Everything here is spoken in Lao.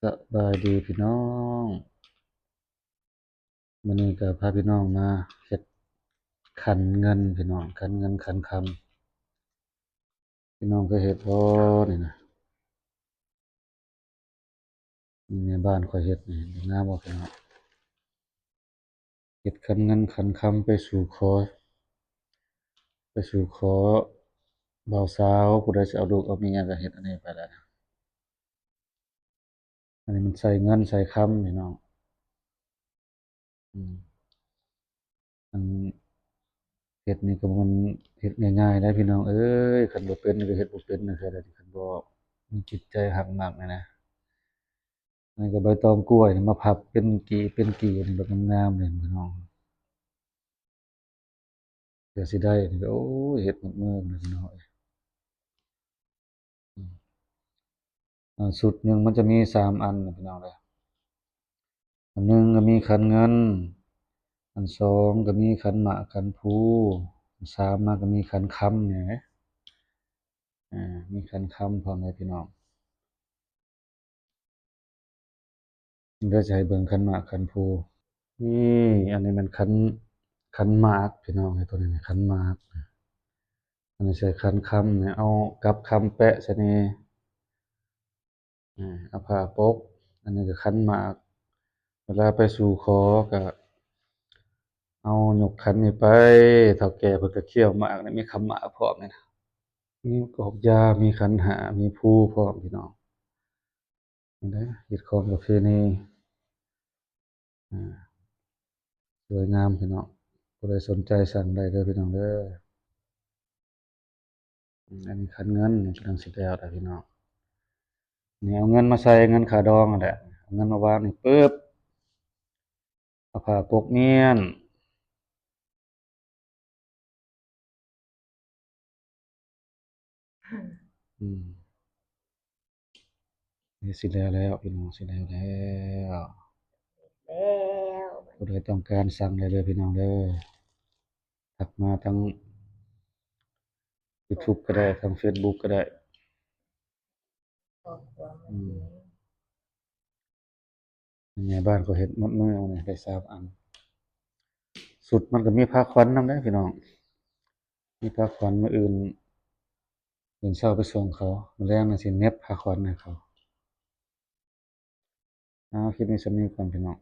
ສະບາຍດີພີ່ນ້ອງ, ມື້ນີ້ກໍພາພີ່ນ້ອງມາເຮັດຂັນເງິນພີ່ນ້ອງ, ຂັນເງິນຂັນຄຳ. ພີ່ນ້ອງເຄີຍເຮັດບໍ່ນີ້ນະ? ນີ້ແມ່ບ້ານຂ້ອຍເຮັດນີ້, ງາມບໍ່ພີ່ນ້ອງ? ເຮັດຂັນເງິນຂັນຄຳໄປສູ່ຂໍ, ໄປສູ່ຂໍບ່າວສາວ, ຜູ້ໃດຊິເອົາລູກເອົາເມຍກໍເຮັດອັນນີ້ໄປແຫຼະ. ອັນນີ້ມັນໃສ່ເງິນໃສ່ຄຳພີ່ນ້ອງ. ອືມ ອັນເຮັດນີ້ກໍບໍ່ແມ່ນເຮັດງ່າຍໆໄດ໋ພີ່ນ້ອງເອີຍ, ຄັນບໍ່ເປັນກໍເຮັດບໍ່ເປັນນະ, ຄັນບໍ່ມີຈິດໃຈຮັກມັກນີ້ນະ. ອັນນີ້ກໍໃບຕອງກ້ວຍນີ້ມາພັບເປັນກີ່ເປັນກີ່ນີ້ ແບບງາມໆເລີຍພີ່ນ້ອງ. ເພື່ອຊິໄດ້ນີ້ກໍ ໂອ້ຍ ເຮັດໝົດມື້ເລີຍພີ່ນ້ອງເອີຍ. ອືມ ອ່າ ຊຸດໜຶ່ງມັນຈະມີສາມອັນນະພີ່ນ້ອງເດີ. ອັນໜຶ່ງກໍມີຂັນເງິນ, ອັນສອງກໍມີຂັນໝາກຂັນພູ, ອັນສາມມາກໍມີຂັນຄຳນີ້ນະ. ອ່າ ມີຂັນຄຳພ້ອມເລີຍພີ່ນ້ອງ. ດຽວຈະໃຫ້ເບິ່ງຂັນໝາກຂັນພູ. ນີ້ ອັນນີ້ແມ່ນຂັນ ຂັນໝາກພີ່ນ້ອງເອີຍ, ຕົວນີ້ແມ່ນຂັນໝາກ. ອັນນີ້ໃສ່ຂັນຄຳນີ້ ເອົາກັບຄຳແປະໃສ່ນີ້, ເອົາຜ້າປົກ. ອັນນີ້ກໍຂັນໝາກ, ເວລາໄປສູ່ຂໍກໍເອົາຍົກຂັນນີ້ໄປ, ເຖົ້າແກ່ເພິ່ນກໍຄ້ຽວໝາກນີ້, ມີຄຳໝາກພ້ອມນີ້ນະ, ມີກອກຢາ, ມີຂັນຫ້າ, ມີພູພ້ອມພີ່ນ້ອງ. ນີ້ນະ ຮີດຄອງປະເພນີ ອ່າ ສວຍງາມພີ່ນ້ອງ, ຜູ້ໃດສົນໃຈສັ່ງໄດ້ເດີພີ່ນ້ອງເດີ. ອືມ ອັນນີ້ຂັນເງິນນີ້ກຳລັງຊິແລ້ວແລ້ວພີ່ນ້ອງ. ນີ້ເອົາເງິນມາໃສ່ ເງິນຄ່າດອງຫັ້ນແຫຼະ, ເອົາເງິນມາວາງນີ້ປຶບ, ເອົາຜ້າປົກມ້ຽນ. ອືມ ນີ້ຊິແລ້ວແລ້ວພີ່ນ້ອງ, ຊິແລ້ວແລ້ວ. ແລ້ວ ຜູ້ໃດຕ້ອງການສັ່ງໄດ້ເລີຍພີ່ນ້ອງເດີ, ທັກມາທາງຢູທູບກໍໄດ້, ທາງເຟສບຸກກໍໄດ້. ອືມ ແມ່ບ້ານກໍເຮັດໝົດມື້ນີ້ ໄດ້ສາມອັນ. ຊຸດມັນກໍມີຜ້າຂວັນນຳເດ້ພີ່ນ້ອງ, ມີຜ້າຂວັນ. ມື້ອື່ນ ຕື່ນເຊົ້າໄປສົ່ງເຂົາ, ມື້ແລງນີ້ຊິເໜັບຜ້າຂວັນໃຫ້ເຂົາ. ເອົາ ຄລິບນີ້ສ່ຳນີ້ກ່ອນພີ່ນ້ອງ,